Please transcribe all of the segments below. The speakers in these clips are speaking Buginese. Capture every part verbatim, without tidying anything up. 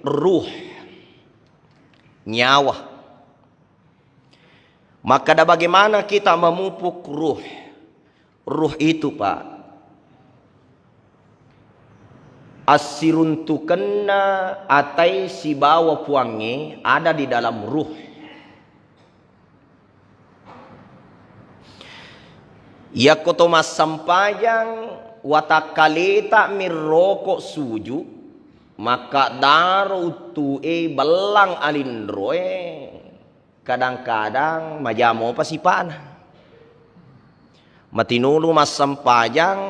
ruh, nyawa. Makkeda, bagaimana kita memupuk ruh? Ruh itu, Pak, assiruntukenna atai sibawa Puangnge ada di dalam ruh. Yakko to massempajang, watakkaleta mirroko suju, makkaddaro uttu'e, bellang alinroe, kadang-kadang maja mopa sipa'na. Matinulu massempajang,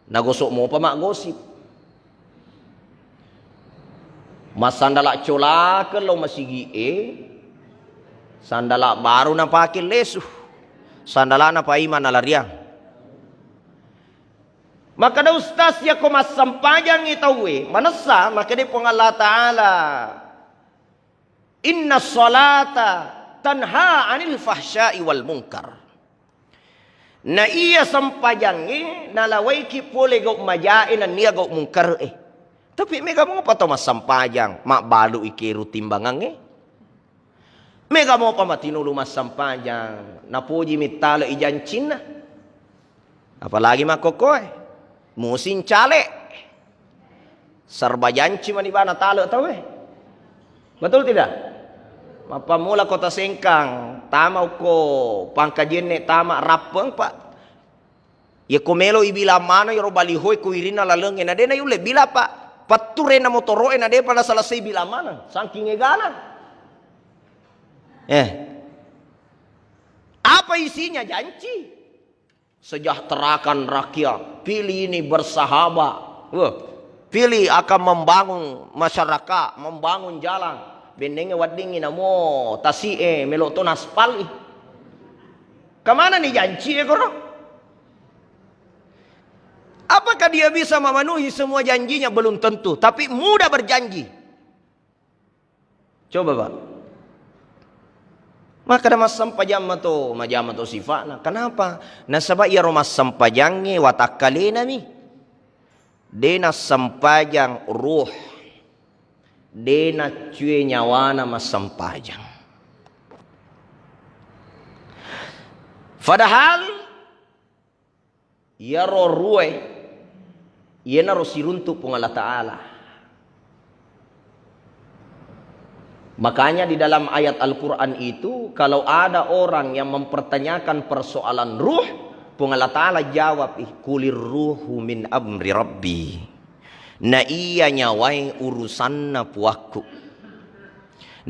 nagosok mopa maggosip. Massandala colakeng lao masigi'e, sandala baru napake lesu, sandalana paimeng nalariang. Makkeda ustaz, yakko massempajangngi tauwe, manessa, makkeda Puang Allah Ta'ala, "Inna sholata tanha anil fahsya'i wal munkar." Na iya sempajangnge nalawaiki pole gau majae nennia gau mungkare'e. Tapi mega mopa to massempajang, mabbalu'i keru timbangangnge. Mega mopa matinulu massempajang, napoji mittale i jancinna. Apalagi makkokkoe, musim cale. Serba janci mani bana tale tauwe. Betul tidak? Mappammula Kota Sengkang, tama ukko Pangkajenne, tama Rappeng, Pak. Yekko melo ibilang maneng yero balihoe ko wirinna lalengnge, na de nayulle bilang, Pak. Patturena motoro'e na depa naselesai bilang maneng. Saking egana. Eh. Apa isinya? Janci. Sejahterakan rakyat, pilih ini bersahabat. Wah, pilih akan membangun masyarakat, membangun jalan. Bennengnge weddingngi namo tasi'e melo to naspal i. Kemana nih janci e koro? Apakah dia bisa memenuhi semua janjinya? Belum tentu, tapi mudah berjanji. Coba, Pak. Makkeda massempajang mato, majama to sifa'na. Kenapa? Nasaba iyaro massempajangnge watakkalenami. De nassempajang ruh. De naccue nyawana massempajang. Padahal iyaro ruhe, iyanaro siruntu Puang Allah Ta'ala. Makanya di dalam ayat Al-Quran itu, kalau ada orang yang mempertanyakan persoalan ruh, Puang Allah Ta'ala jawab, "Ih, kulir ruhu min amri Rabbi." Na iya nyawae urusanna puakku.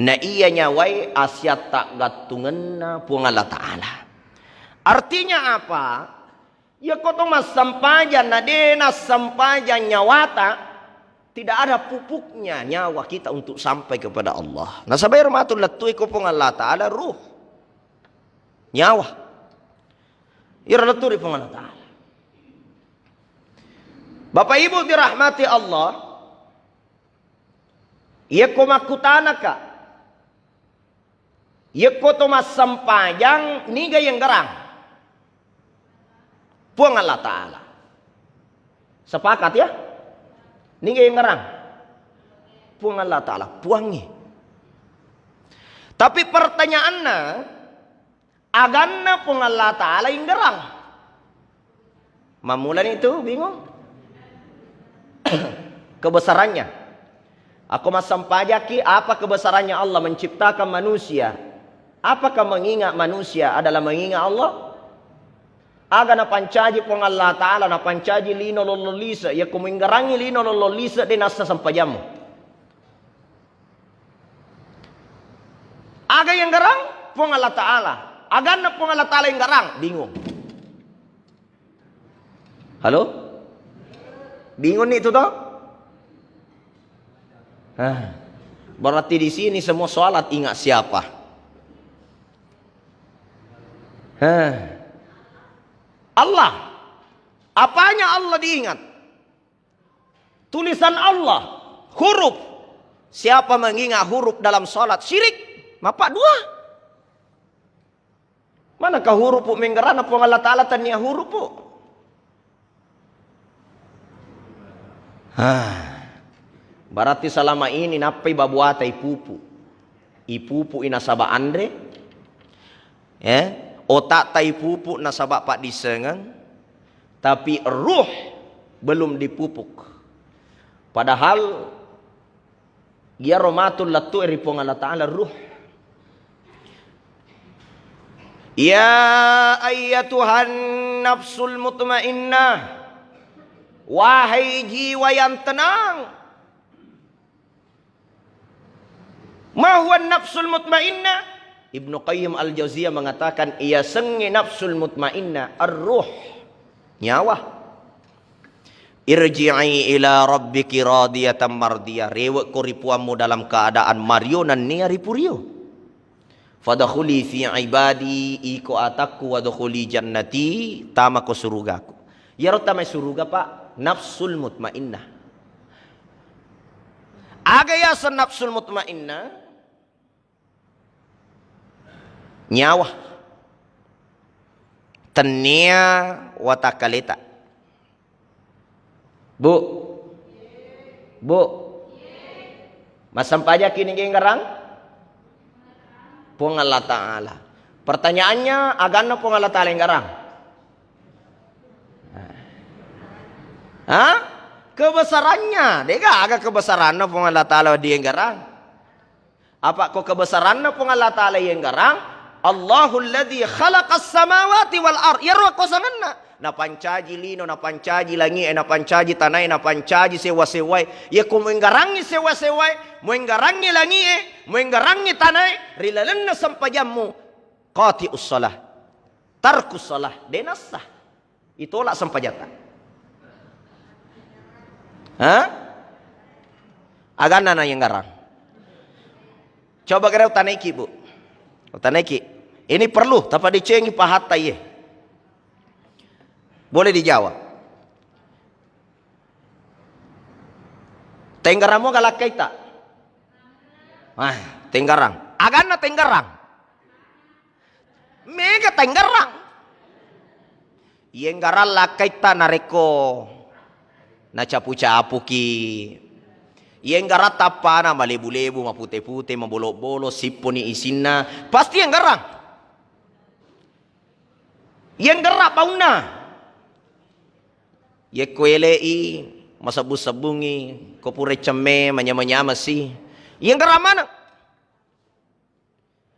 Na iya nyawae asiatta gattungenna Puang Allah Ta'ala. Artinya apa? Iyako to massempajang na de nassempajang nyawata, tidak ada pupuknya nyawa kita untuk sampai kepada Allah. Nasaba ero matu lettui ko Puang Allah Ta'ala ruh. Nyawa. Iro lettu ri Puang Allah Ta'ala. Bapak Ibu dirahmati Allah, iyako makkutanaka, iyako to massempajang, niga yenggarang? Puang Allah Ta'ala. Sepakat ya? Niga yenggarang? Puang Allah Ta'ala, Puangnge. Tapi pertanyaanna, aganna Puang Allah Ta'ala inggarang? Mammulani itu bingung. Kebesarannya. Ako massempajaki, apa kebesarannya Allah menciptakan manusia? Apakah mengingat manusia adalah mengingat Allah? Aga napancaji Puang Allah Ta'ala, napancaji lino lollo lise, yakko muinggarangi lino lollo lise, de nassa sempajammu. Aga yang garang? Puang Allah Ta'ala. Aganna Puang Allah Ta'ala yang garang? Bingung. Halo? Bingung nih itu toh? Hah. Berarti di sini semua sholat ingat siapa? Hah. Allah. Apanya Allah diingat? Tulisan Allah, huruf. Siapa mengingat huruf dalam sholat, syirik. Mapa dua? Manakah hurupu menggerana Puang Allah Ta'ala tania hurupu? Hah. Berarti selama ini nappai babuata ipupu. Ipupu i nasaba anre, eh, otakta ipupu nasaba paddissengeng, tapi ruh belum dipupuk. Padahal iyaro matu lettu ri Puang Allah Ta'ala ruh. Ya ayyatuhan nafsul mutmainnah, wahai jiwa yang tenang. Ma huwa nafsul mutmainnah? Ibnu Qayyim Al-Jauziyah mengatakan, iya sengnge nafsul mutmainnah, ar-ruh, nyawa. Irji'i ila rabbiki radiyatan mardiyah. Rewekko ri Puammu dalam keadaan mario nennia ripurio. Fadkhuli fi ibadi, iko atakku, wadkhuli jannati, tamako surugaku. Iyaro tamai suruga, Pak, nafsul mutmainnah. Aga yaseng nafsul mutmainnah? Nyawa. Tennia watakkaleta. Bu. Bu. Massempajaki ni genggarang? Puang Allah Ta'ala. Pertanyaannya, aganna Puang Allah Ta'ala enggarang? Hah? Kebesarannya. Degaga kebesaranna Puang Allah Ta'ala dienggarang? Apa ko kebesaranna Puang Allah Ta'ala ienggarang? Allahul ladzi khalaqas samawati wal ard. Iyaro kuasangenna. Napancaji lino, napancaji langi'e, napancaji tanae, napancaji sewa-sewae. Iya ko muenggarangngi sewa-sewae, muenggarangngi langi'e, muenggarangngi tanae, ri lalenna sempajammu, qati'us shalah. Tarkus shalah, de nassah. Itolak sempajatta. Hah? Aganna na yenggarang. Coba kira utanaiki, Bu. Utanaiki. Ini perlu, tapa dicengi pahatta iye. Boleh dijawab. Tenggaramo galakkaita? Ah, tenggarang. Aganna tenggarang? Mega tenggarang. Yenggarang lakkaitta narekko nacapu-capuki. Yenggarang tappana malebu-lebu, mapute-pute, mabolo-bolo, sipponi isinna. Pasti yenggarang. Yenggarang baunna. Yekko ele'i, masebbu-sebbungi, ko pura cemme, manyama-nyamasi. Yenggarang maneng.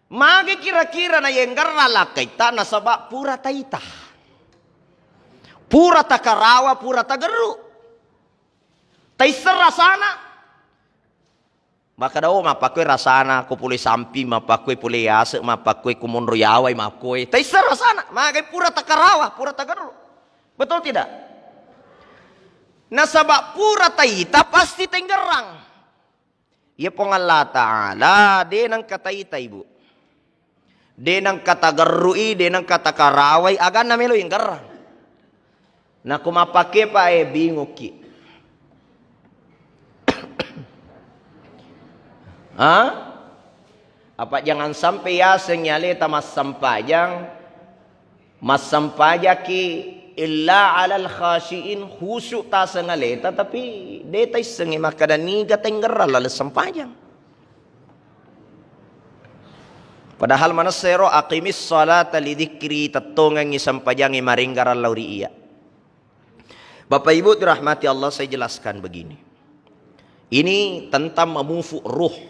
Mage kira-kira na yenggarang lakkaitta nasaba pura taita. Pura takarawa, pura tagerru. Taisseng rasana. Makkeda, oh, mappakkoi rasana, ko pole sampi, mappakkoi pole yase, mappakkoi ko monro yawai, makkoe. Taisseng rasana, magai pura takarawa, pura tagerru. Betul tidak? Nasaba pura taita pasti tenggerang. Iya Puang Allah Ta'ala, de nengka taita, Ibu. De nengka tagerrui, de nengka takarawai, aganna melo yenggerrang. Nako mappake pa e bingukki. Ha? Apa jangan sampai yaseng aleta massempajang, massempajaki illa alal khasyiin, khusyuk taseng aleta, tapi de taissengi makkeda niga tenggerrang laleng sempajang. Padahal manessero, aqimis salata li dzikri, tettongengi sempajangnge marenggarang lao ri iya. Bapak Ibu dirahmati Allah, saya jelaskan begini. Ini tentang memupuk ruh.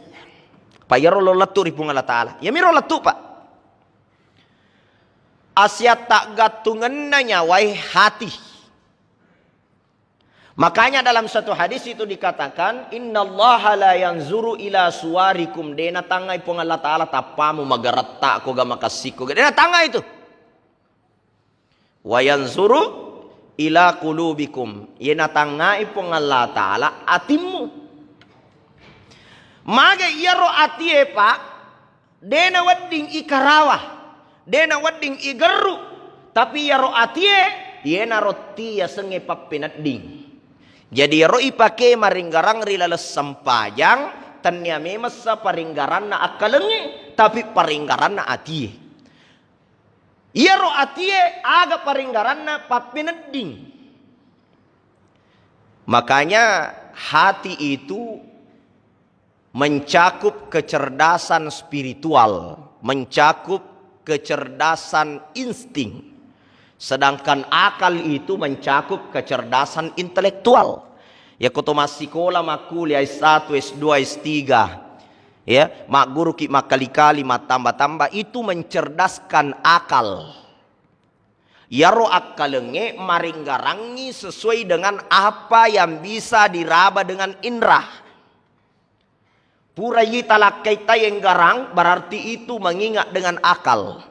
Pa iyaro lo lettu ri Puang Allah Ta'ala. Yamiro lettu, Pak. Asia taggattungenna nyawai hati. Makanya dalam satu hadis itu dikatakan, "Innallaha la yanzuru ila suwarikum." De natangngai Puang Allah Ta'ala tappamu, magaretta ko ga, makassikko ga. De natangngai itu. "Wa yanzuru ila qulubikum." Ye natangngai Puang Allah Ta'ala atimmu. Mage iyaro atie, Pak, de nawedding ikarawa, de nawedding igerru, tapi iyaro atie, yenaro ti yasengnge pappenedding. Jadi iyaro ipake maringgarang ri laleng sempajang, tennia memessa paringgaranna akkalengnge, tapi paringgaranna atie. Iyaro atie aga paringgaranna pappenedding. Makanya hati itu Mencakup kecerdasan spiritual, mencakup kecerdasan insting. Sedangkan akal itu mencakup kecerdasan intelektual. Ya, ko to massikola, makkuliah S satu, S dua, S tiga, ya, magguruki makkali-kali, mattamba-tamba, itu mencerdaskan akal. Yaro akkalengnge maringgarangngi sesuai dengan apa yang bisa diraba dengan indra. Pura yita lakkai tayenggarang, berarti itu mengingat dengan akal.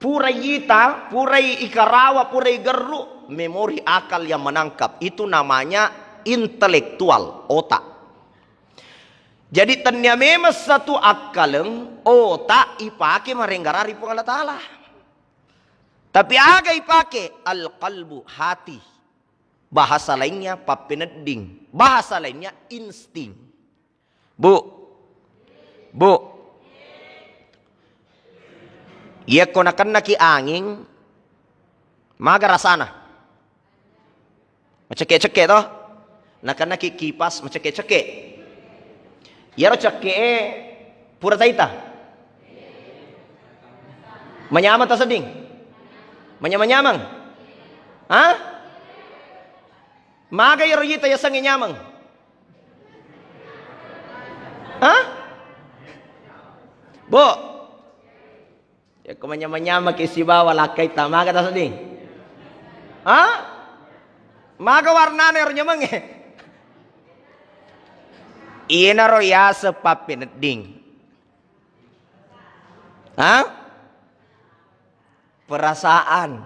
Pura yita, purai ikarawa, purai gerru, memori akal yang menangkap. Itu namanya intelektual, otak. Jadi, tennia memang satu akkaleng, otak ipake marenggarari Puang Allah Ta'ala. Tapi aga ipake? Al-qalbu, hati. Bahasa lainnya pappenedding. Bahasa lainnya insting. Bu. Bu. Iyakko nakennaki anging, maga rasana? Macekke-cekke to? Nakennaki kipas, macekke-cekke. Iyaro cekke'e pura taita? Manyameng tasedding? Manyameng-nyameng? Ha? Maga iyaro yita yasengnge nyameng? Ha? Bu. Yakko manyameng-nyameng ki sibawa lakkai ta, maga tasedding? Ha? Maga warnana ero nyamengnge? Iyanaro yaseng pappenedding. Ha? Perasaan.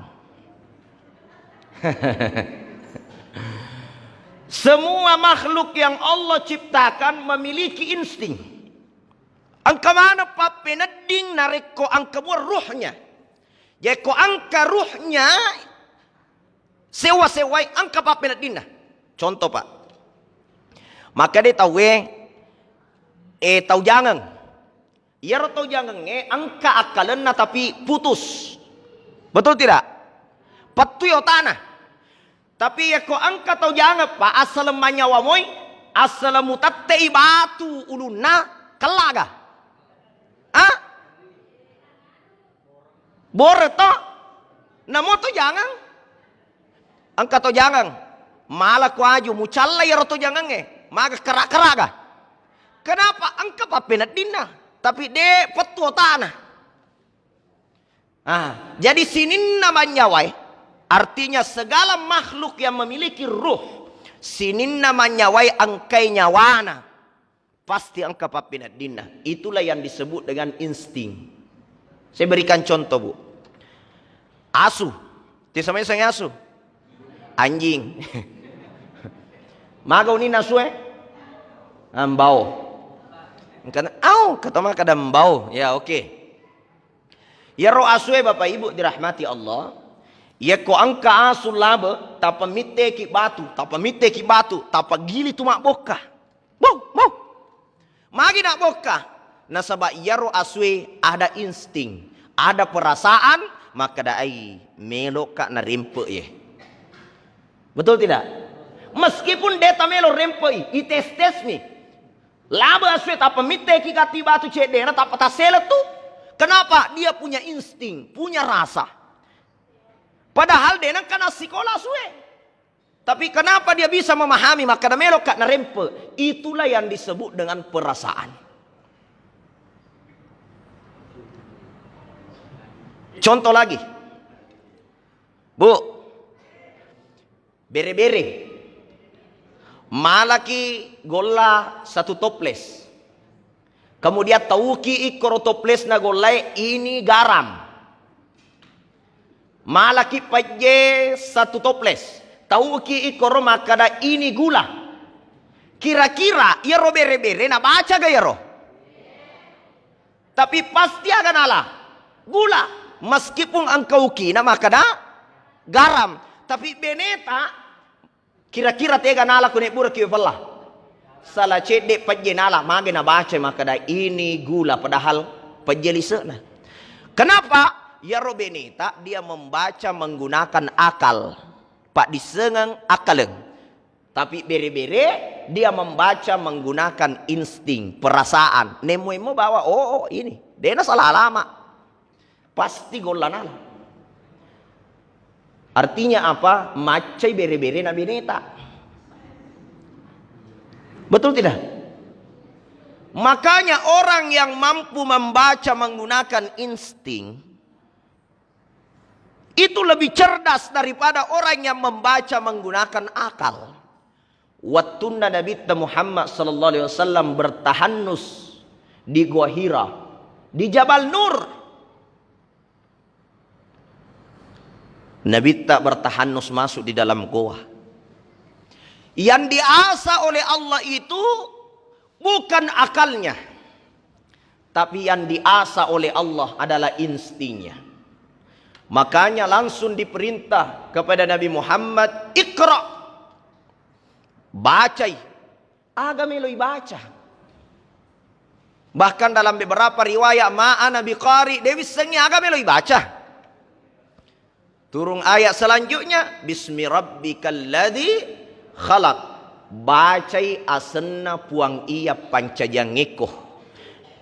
Semua makhluk yang Allah ciptakan memiliki insting. Engka maneng pappenedding narekko engka mua ruhnya. Jekko engka ruhnya, sewa-sewai engka pappeneddinna. Contoh, Pak. Makkeda tauwe, eh, tau jangeng. Iyaro tau jangengnge engka akkalenna tapi putus. Betul tidak? Pettui otana. Tapi yakko engka tau jangeng, Pak, assaleng manyawa moi, assaleng mutettei batu ulunna, kellaga? Ah? Bore to? Namo to jangeng? Engka to jangeng, mala ko aju, mucalla iyaro to jangengnge, maga kera-keraga? Kenapa? Engka pappeneddinna, tapi de pettu otana. Ah, jadi sininna manyawae, artinya segala makhluk yang memiliki ruh, sininna manyawae engkai nyawana, pasti engka pappeneddinna. Itulah yang disebut dengan insting. Saya berikan contoh, Bu. Asu. Tisa mai sengnge asu? Anjing. Maga uninna asue? Ambau. Engkana, au, kata makkeda mbau. Ya, oke. Iyaro asue, Bapak Ibu dirahmati Allah, yakko engka asu labe, tappa mitteki batu, tappa mitteki batu, tappa gili tu mabbokka. Bau, bau. Magi nabbokka? Nasaba iyaro asue ada insting, ada perasaan, makkeda ai, meloka narempe ye. Betul tidak? Meskipun de tamelo rempei, ites-tesmi. Laba asue tappa mitteki gatti batu ceddena, tappa tassele tu. Kenapa? Dia punya insting, punya rasa. Padahal de nengka nassikola asue. Tapi kenapa dia bisa memahami, makkeda meloka narempe? Itulah yang disebut dengan perasaan. Contoh lagi. Bu, bere-bere. Malaki golla satu toples. Kemudian tauki ikkoro toplesna gollae, ini garam. Malaki pejje satu toples. Tauki ikkoro makkeda, ini gula. Kira-kira iyaro bere-bere nabaca ga iyaro? Tapi pasti aga nala? Gula. Meskipun engka ukina makkeda garam, tapi beneta kira-kira tega nala ko nebburaki we pella? Sala cedde pejje nala, mage nabaca makkeda ini gula, padahal pejje lise'na. Kenapa? Iyaro beneta dia membaca menggunakan akal, paddissengeng akkaleng. Tapi bere-bere Dia membaca menggunakan insting, perasaan. Nemmo-emmo bawa, oh, oh, ini. Dena salah alamat. Pasti golla nala. Artinya apa? Maccai bere-berena beneta. Betul tidak? Makanya orang yang mampu membaca menggunakan insting itu lebih cerdas daripada orang yang membaca menggunakan akal. Wattunna Nabitta Muhammad sallallahu alaihi wasallam bertahannus di Gua Hira, di Jabal Nur. Nabitta bertahannus masuk di dalam goa. Yang diasah oleh Allah itu bukan akalnya, tapi yang diasah oleh Allah adalah instingnya. Makanya langsung diperintah kepada Nabi Muhammad, "Iqra." Bacai. Aga melo ibaca. Bahkan dalam beberapa riwayat, "Ma ana biqari", de wissengngi aga melo ibaca. Turung ayat selanjutnya, "Bismi rabbikal ladzi khalaq." Bacai asenna Puang iya pancajiangngekko.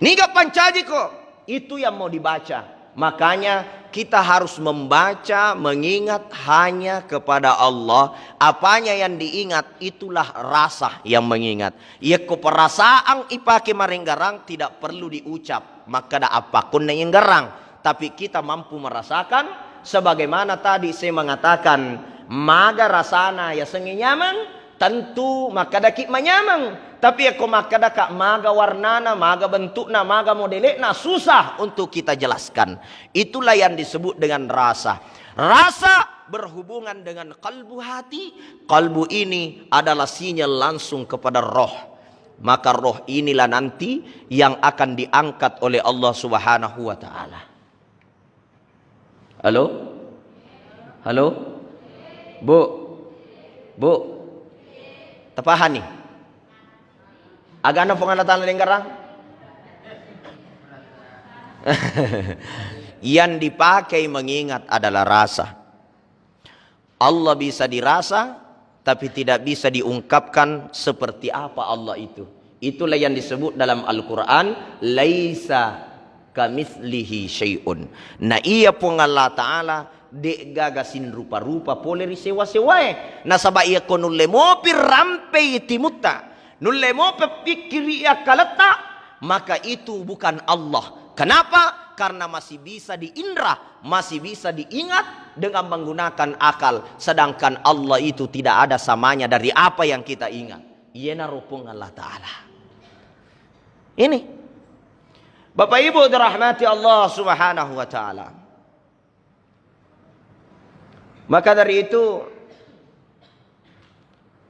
Niga pancajiko? Itu yang mau dibaca. Makanya kita harus membaca, mengingat hanya kepada Allah. Apanya yang diingat, itulah rasa yang mengingat. Yekko perasaan ipake marenggarang, tidak perlu diucap. Makkada appakkonna yenggarang. Tapi kita mampu merasakan, sebagaimana tadi saya mengatakan, maga rasana yasengnge nyameng, tentu makkadaki manyameng. Tapi yekko makkadaka maga warnana, maga bentukna, maga modele'na, susah untuk kita jelaskan. Itulah yang disebut dengan rasa. Rasa berhubungan dengan kalbu, hati. Kalbu ini adalah sinyal langsung kepada roh. Maka roh inilah nanti yang akan diangkat oleh Allah Subhanahu wa Ta'ala. Halo? Halo? Bu? Bu? Tapahani? Agana Puang Allah Ta'ala lenggarang? Yang dipakai mengingat adalah rasa. Allah bisa dirasa, tapi tidak bisa diungkapkan seperti apa Allah itu. Itulah yang disebut dalam Al-Quran, "Laisa kamitslihi syai'un." Nah, iya Puang Allah Ta'ala, de'gaga sinrupa-rupa pole ri sewa-sewae. Nasaba iyako nulle mopi rampei timutta, nulle mopi pikkiri akkaletta, maka itu bukan Allah. Kenapa? Karena masih bisa diindra, masih bisa diingat dengan menggunakan akal. Sedangkan Allah itu tidak ada samanya dari apa yang kita ingat. Iyanaro Puang Allah Ta'ala. Ini. Bapak Ibu dirahmati Allah Subhanahu wa Ta'ala. Maka dari itu,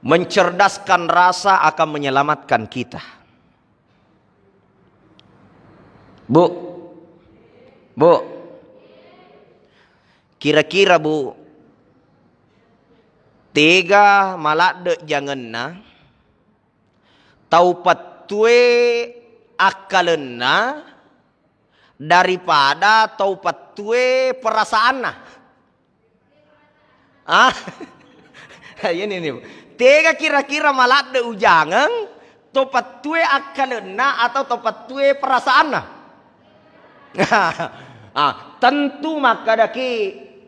mencerdaskan rasa akan menyelamatkan kita. Bu, Bu, kira-kira, Bu, tega maladde jangenna tau pettue akkalenna daripada tau pettue perasaanna? Ah, ini nih. Tega kira-kira maladde ujangeng, to pettue akkalenna atau to pettue perasaanna? Ah, tentu makkadaki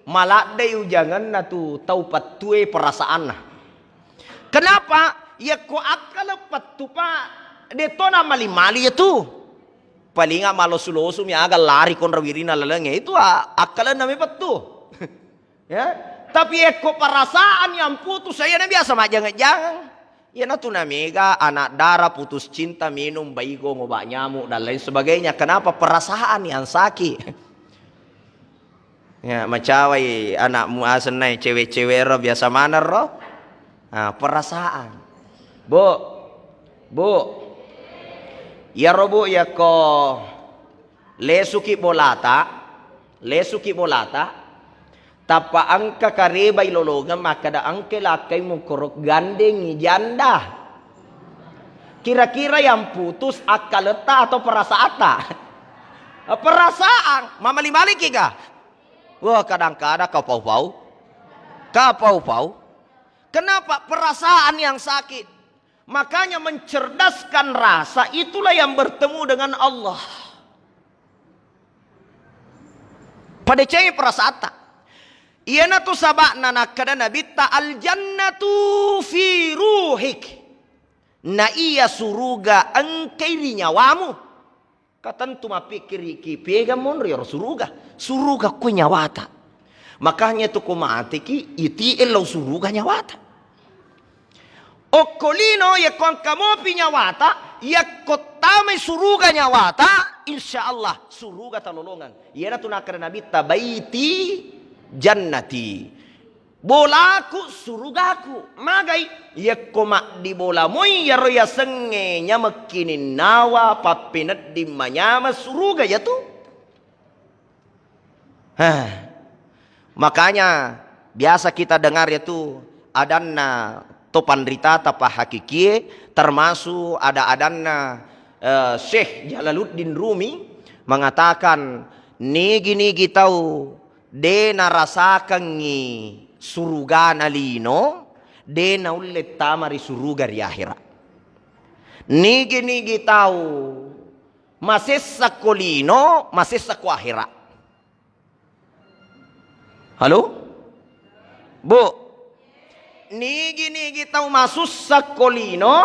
maladde ujangenna tu tau pettue perasaanna. Kenapa? Yakko akkaleng pettu, Pak, de to namali-mali ya tu. Palinga malosu-losu mi aga lari konra wirina lalengnge. Itu a-, akkalenna mi pettu. Ya. Tapi ekko perasaan yang putus, saya na biasa majjangeng-jangeng. Iyana tu namega anak dara putus cinta, minum baigo, ngobat nyamuk dan lain sebagainya. Kenapa? Perasaan yang sakit. Ya, macawai anakmu asenna cewek-cewek ro, biasa maneng ro. Ah, perasaan. Bu, Bu. Iyaro, Bu, yakko lesuki bolata, lesuki bolata, tappa engka karebai lolongeng makkeda engke lakkai mukoro gandengi janda. Kira-kira yang putus akkaletta atau perasaanta? Perasaan. Mamali-mali kiga? Wah, kadang-kadang kapau-pau. Kapau-pau. Kenapa? Perasaan yang sakit. Makanya mencerdaskan rasa itulah yang bertemu dengan Allah. Padeceng perasaanta. Iyanatu saba'na nakkeda Nabitta, "Al-jannatu fi ruhik." Na iya suruga engkai ri nyawamu. Ka tentu mappikkiriki, piega monro iyaro suruga? Suruga ko nyawata. Makanya tu ko mateki, iti ellau suruga nyawata. Okko lino, yakko engka mopi nyawata, yakko tamai suruga nyawata, insya Allah suruga talolongeng. Iyanatu nakkeda Nabitta, "Baiti jannati." Bolaku surugaku. Magai? Yakko maddi bola moi iyaro yasengnge nyamekkininnawa pappenedding manyameng suruga yatu. Hah. Makanya biasa kita dengar yatu adanna to panritata pahakikie, termasuk ada-adanna, eh, Syekh Jalaluddin Rumi mengatakan, nigi-nigi tau de narasakengngi surugana lino, de naulle tama ri suruga ri ahera. Nigi-nigi tau masessa ko lino, masessa ko ahera. Halo? Bu, nigi-nigi tau masussa ko lino,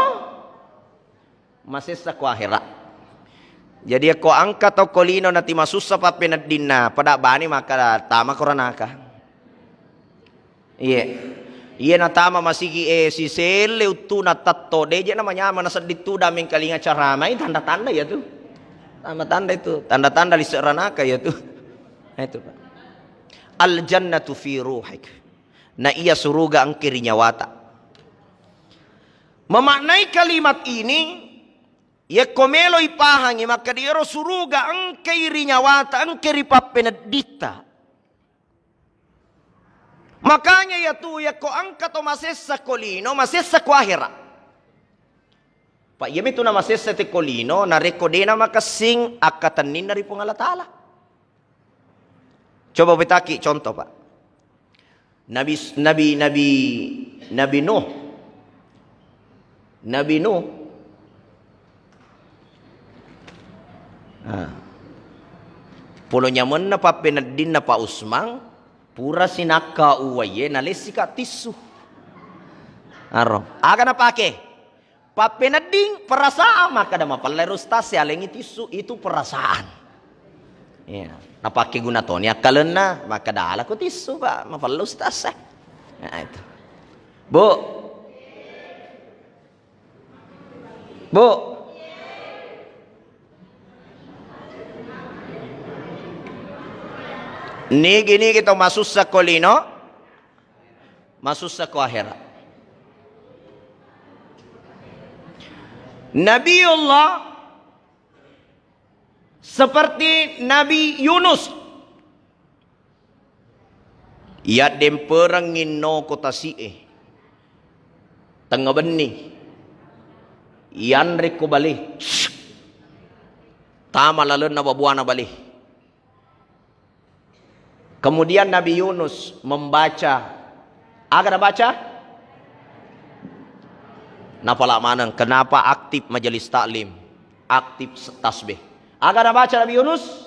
masessa ko ahera. Jadi yakko engka tau ko lino nati masussa pappeneddinna, pada bani maka tama ko ranaka. Iye. Iye natama masigi e siselle uttuna tatto, deje namanyameng nasedding tudang mengkalinga caramai, tanda-tanda iyatu. Tanda-tanda itu, tanda-tanda lise ranaka iyatu. Nah, itu, Pak. Al jannatu fi ruhik. Na iya suruga engke ri nyawata. Memaknai kalimat ini, yakko melo ipahangi, makkeda iyaro suruga engkai ri nyawata, engkai ri pappenedditta. Makanya iyatu yakko engka to masessa ko lino, masessa ko ahera. Pa iyami tu namasessa te ko lino, narekko dena makessing akkatenninna ri Puang Allah Ta'ala. Coba upetaki contoh, Pak. Nabi, Nabi, Nabi, Nabi Nuh. Nabi Nuh. Ah. Polo nyamenna pappeneddinna Pak Usmang, pura sinakka uwaiye nalessika tissu. Aro. Aga napake? Pappenedding perasaan, makkeda mapella ero ustaz, sialengi tissu, itu perasaan. Iya, napakke guna toni akkalenna, makkeda alako tissu, Pak, mapella ustaz. Nah, itu. Bu. Bu. Nigi-nigi tau masussa ko lino, masussa ko ahera. Nabiullah seperti Nabi Yunus. Yaddemperengngi no ko tasi'e. Tengnga benni. Yanre ko bale. Tama lalenna babuana bale. Kemudian Nabi Yunus membaca, aga nabaca? Napala maneng, kenapa aktif majelis taklim? Aktif s-, tasbih. Aga nabaca Nabi Yunus?